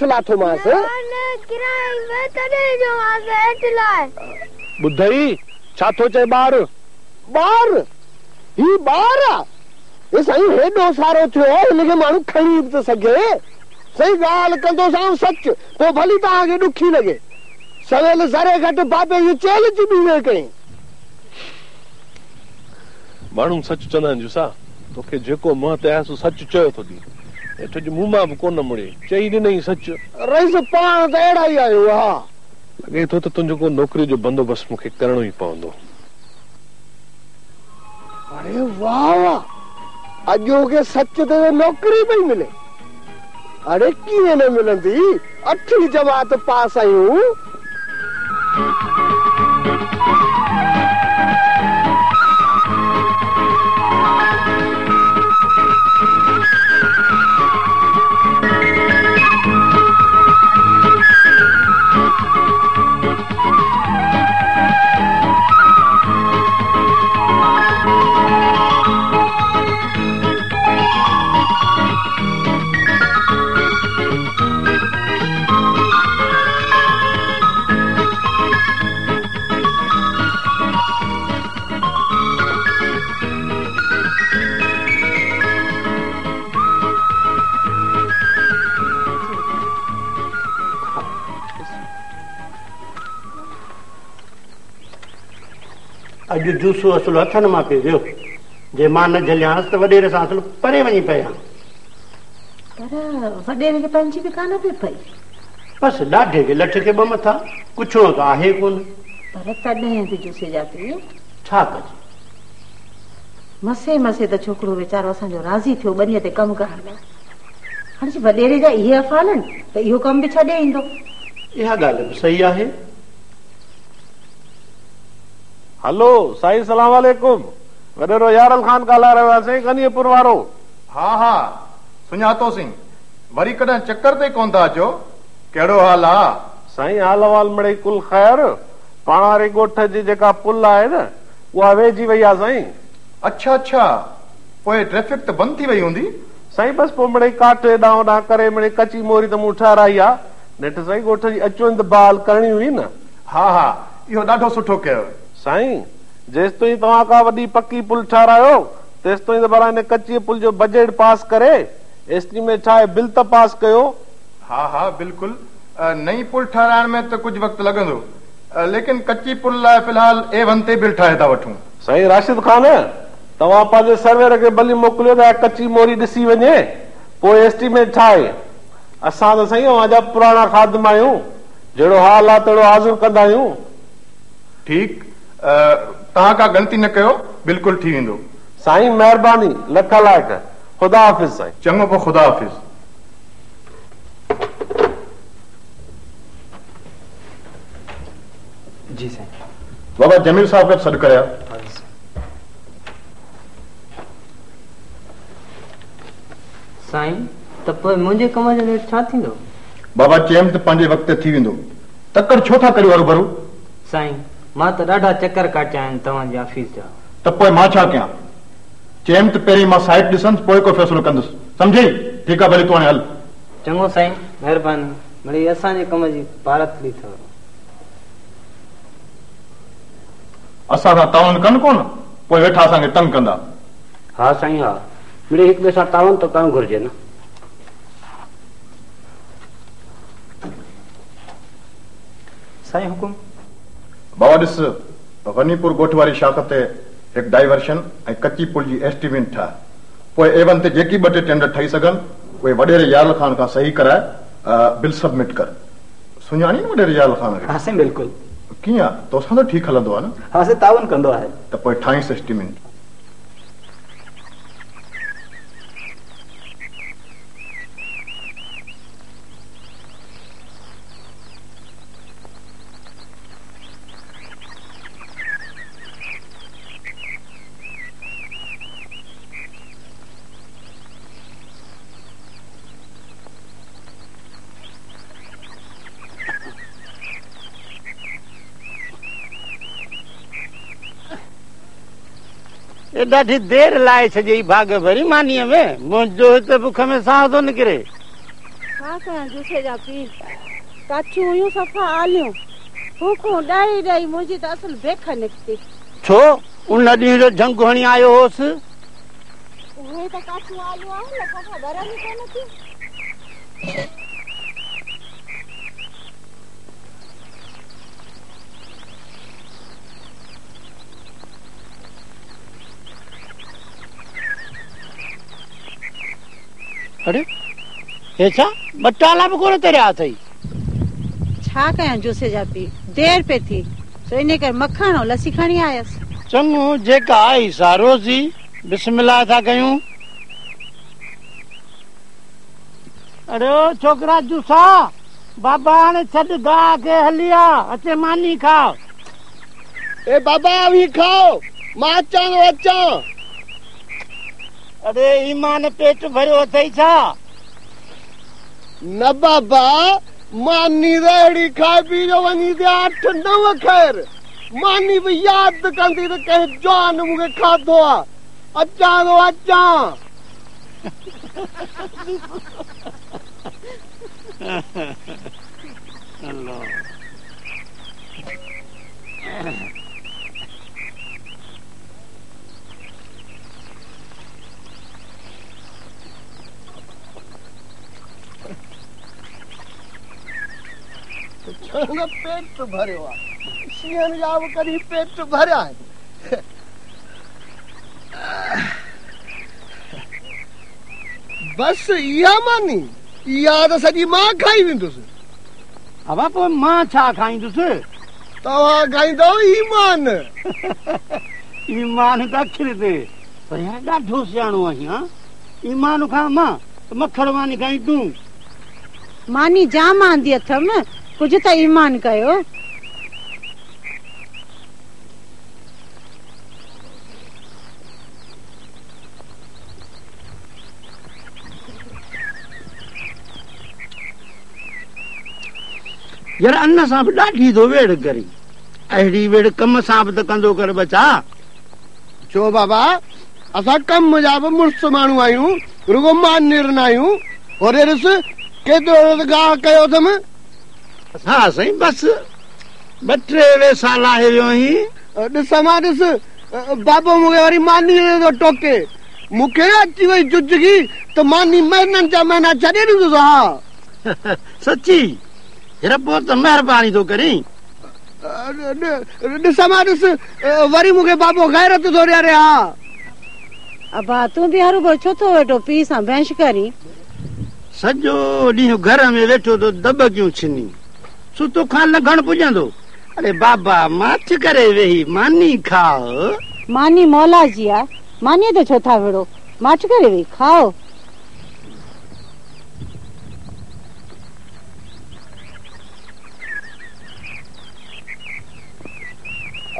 هيٺ لاٿومانس. نه نه ڪيرائين به تڏهن جو مانس هيٺ لاهه. ٻڌئي ڇا ٿو چئي ٻار؟ ٻار؟ هي ٻار آ؟ هي سائين هيڏو سارو ٿيو آ، هن کي ماڻهو کڻي به ته سگهي. سائين ڳالهه ڪندوسانو سچ، پوء ڀلي توهان کي ڏکي لڳي. سويل ذري گهٽ بابي جي چيلهه چٻي ويهه ڪئين. ماڻهو سچ چوندا آهن جوسا، توکي جيڪو منهن تي آيو سو سچ چيو ٿو ڏين. هيٺ اڄ مون مان به ڪونه مڙي، چئي ڏنئي سچ. رئيس پاڻ ته اهڙا ئي آهيون ها. لڳي ٿو ته تنهنجو ڪو نوڪريء جو بندوبست مون کي ڪرڻو ئي پوندو. اڙي واهه واهه، اڄوڪي سچ تي ته نوڪري پئي ملي. اڙي ڪيئن نه ملندي، اٺين جماعت پاس آهيون. اڄ جوسو اصل هٿن مان پئي ويو. جي مان نه جهليانس ته وڏيري سان اصل پري وڃي پئي هان. پر وڏيري کي پنهنجي به ڪانه پئي پئي. بس ڏاڍي کي لٺ کي ٻه مٿا، ڪڇڻو ته آهي ڪونه. پر تڏهن به جوسي جا پيء. ڇا ڪجي؟ مسي مسي ته ڇوڪرو ويچارو اسان جو راضي ٿيو ٻنيء تي ڪم ڪرڻ لاء. هاڻي جي وڏيري جا اهي افعال آهن ته اهو ڪم به ڇڏي ايندو. اها ڳالهه به صحيح آهي. هلو سائين سلام عليڪم وڏيرو يارل خان ڳالهائي رهيو آهيان سائين غني پور وارو. ها ها سڃاتوسين وري ڪڏهن چڪر تي ڪونه ٿا اچو ڪهڙو حال آ. سائين حال احوال مڙئي ڪل خير پاڻ واري ڳوٺ جي جيڪا پل آهي نه اها ويهجي وئي آ سائين. اڇا اڇا پوء ٽريفڪ ته بند ٿي وئي هوندي. سائين بس پوء مڙئي ڪاٺ هيڏانهن هوڏانهن ڪري مڙئي ڪچي موري ته مون ٺهرائي آ نيٺ سائين ڳوٺ جي اچ وڃ ته بحال ڪرڻي هئي نه. ها ها اهو ڏاڍو سٺو ڪيو. سائين جيستائين توهان ڪا وڏي پڪي پل ٺهرايو تيستائين ته ڀلا هن ڪچيء پل جو بجيٽ پاس ڪري ايسٽيميٽ ٺاهي بل ته پاس ڪيو. ها ها بلڪل نئين پل ٺهرائڻ ۾ ته ڪجهه وقت لڳندو ليڪن ڪچي پل لاء في الحال اي ون تي بل ٺاهي ٿا وٺون. سائين راشد خان توهان پنهنجي سرويئر کي ڀلي موڪليو ته اها ڪچي موري ڏسي وڃي پوء ايسٽيميٽ ٺاهي. اسان ته سائين اوهان جا پراڻا خادم آهيون جهڙو حال آ تهڙو حاضر ڪندا آهيون. ٺيڪ توهان ڪا ڳڻتي نه ڪيو بلڪل ٿي ويندو. سائين مهرباني لک لائق خدا حافظ سائين. چڱو پوء خدا حافظ. جي سائين. بابا جميل صاحب کي به سڏ ڪري آ. سائين ته پوء منهنجي ڪم جو نيٺ ڇا ٿيندو؟ بابا چيم ته پنهنجي وقت تي ٿي ويندو. تڪڙ ڇو ٿا ڪريو هروڀرو؟ سائين مان ته ڏاڍا چڪر ڪاٽيا آهن توهان جي آفيس جا. ته پوء مان ڇا ڪيان؟ چيم ته پهرين مان سائيٽ ڏسندس پوء ڪو فيصلو ڪندس. سمجهئي؟ ٺيڪ آ ڀلي تون هاڻي هل. چڱو سائين مهرباني مڙئي اسان جي ڪم جي پارت اٿو. اسان سان تعاون ڪن ڪونه پوء ويٺا اسان کي تنگ ڪندا. ها سائين ها مڙئي هڪ ٻئي سان تعاون ته ڪرڻ گهرجي نه. سائين حڪم. بابا ڏس غني پور ڳوٺ واري شاخ تي هڪ ڊائيورشن ۽ ڪچي پل جي ايسٽيميٽ ٺاهه پوء اي ون تي جيڪي ٻه ٽي ٽينڊر ٺهي سگهن اهي وڏيري يارل خان کان صحيح ڪرائي بل سبمٽ ڪر. سڃاڻين وڏيري يارل خان کي؟ ها سائين بلڪل. ڪيئن آ توسان ته ٺيڪ هلندو آ نه؟ ها سائين تعاون ڪندو آهي. ته پوء ٺاهينس ايسٽيميٽ. اي ڏاڍي دير لائي ڇڏيئي ڀاڳ ڀري مانيء ۾، منهنجو هتي بک ۾ ساهه ٿو نڪري. ها छा कयां जूसे जा पीउ, काचूं हुयूं सफ़ा आलियूं, फूकूं ॾेई ॾेई मुंहिंजी त असुलु बेख निकिती। छो उन ॾींहुं जो झंग हणी आयो होउसि? उहे त काचूं आलियूं आहिनि न, सफ़ा ॿरनि ई कोन थियूं। अड़े हे छा ॿ टाला बि कोन तरिया अथई? छा कयां जूसे जा पीउ, देरि पई थी सो इन करे मखण ऐं लस्सी खणी आयुसि। चङो जेका आई सा रोज़ी, बिस्मिल्लाह था कयूं। अड़े ओ छोकिरा जूसा, बाबा हाणे छॾ गाह खे हली आ, अचे मानी खाओ। ए बाबा अवीं खाओ, मां अचां थो अचां। अड़े ईमान पेट भरियो अथई छा? न बाबा, मानी त अहिड़ी खाए पी जो वञी थिया 8-9 ख़ैर। मानी बि यादि कंदी त कंहिं जवान मूंखे खाधो आहे। अचां थो अचां। ॼण पेट भरियो आहे, शींहनि जा बि कॾहिं पेट भरिया आहिनि। बसि इहा मानी, इहा त सॼी मां खाई वेंदुसि। अबा पोइ मां छा खाईंदुसि? तव्हां खाईंदव ईमान। ईमान त अखिरि ते, पर यार ॾाढो सियाणो आहियां। ईमान खां मां त मखण मानी खाई तूं। मानी जाम आंदी अथमि, कुझु त ईमान कयो। यार अन्न सां बि ॾाढी थो वेड़ करी, अहिड़ी वेड़ कम सां बि त कंदो कर बचा। छो बाबा, असां कम जा बि मुड़ुस माण्हू आहियूं, रुगो मानिर न आहियूं। होरे ॾिस केतिरो गाह कयो अथमि। हा साईं, बसि ॿ टे वेसा लाहे वियो आहीं। ॾिस मां ॾिस, बाबो मूंखे वरी मानी थो टोके। मूंखे अची वई जुजगी त मानी महीननि जा महीना छॾे ॾींदुसि। हा सची यार, पोइ त महिरबानी थो करीं। ॾिस मां ॾिस, वरी मूंखे बाबो ग़ैरत थो ॾियारे। हा अबा, तूं बि हरूभरू छो थो वेठो पीउ सां बहस करीं? सॼो ॾींहुं घर में वेठो थो दबकियूं छिनी, सो तोखां लंघणु पुॼंदो। अरे बाबा माठ करे वेही मानी खाओ। मानी मौला जी आहे, मानीअ ते छो था विड़ो? माठ करे वेही खाओ।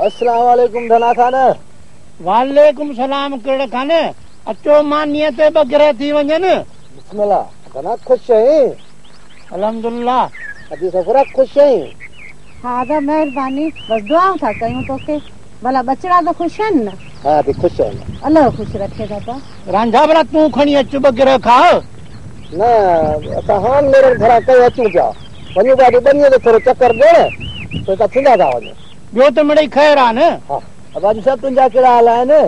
अस्सलाम वालेकुम धना खान। वालेकुम सलाम किरड़ खान, अचो मानीअ ते ॿ गिरह थी वञनि। बिस्मिल्लाह। धना ख़ुशि आहीं? अल्हम्दुलिल्लाह। अॼु सफ़रा ख़ुशि आहीं? हा अदा महिरबानी, बसि दुआऊं था कयूं तोखे। भला बचड़ा त ख़ुशि आहिनि न? हा बि ख़ुशि आहिनि। अलाह ख़ुशि रखे दादा। रांझा भला तूं खणी अचु ॿ गिरह खाओ। न असां हाणे मेरे घरां कई अचूं पिया, वञूं पिया ॿनीअ ते थोरो चकर ॾियण, पोइ हितां थींदा था वञूं। ॿियो त मिड़ई ख़ैर आहे न? हा अबाजी साहिबु, तुंहिंजा कहिड़ा हाल आहिनि?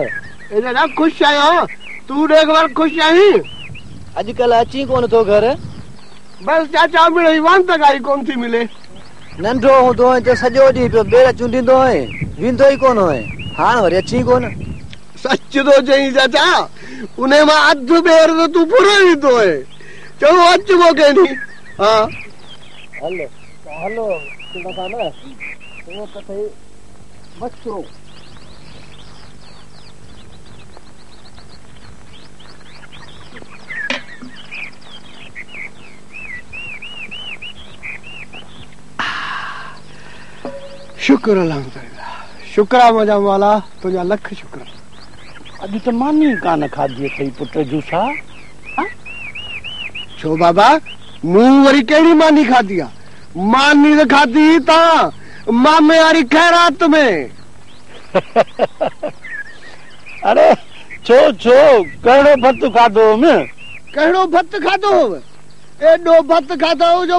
दादा ख़ुशि आहियां, तूं ॾे ख़बर ख़ुशि आहीं? अॼुकल्ह अची कोन थो घर। बसि चाचा मिड़ई वांद काई कोन थी मिले। नंढो हूंदो हुईं त सॼो ॾींहुं पियो ॿेर चूंडींदो हुईं, वेंदो ई कोन हुईं, हाणे वरी अची कोन। सच थो चई चाचा, उन मां अधु ॿेर त तूं फुरे वेंदो हुईं। चङो अचबो कंहिं। हा हलो हलो न मछरो। शुक्र अल्हम्दुलिल्लाह, शुक्र आहे मुंहिंजा मौला, तुंहिंजा लख शुक्र। अॼु त मानी कान खाधी अथई पुट जूसा। छो बाबा, मूं वरी कहिड़ी मानी खाधी आहे? मानी त खाधी तव्हां मामे वारी ख़ैरात में। ايڏو ڀت کاڌو جو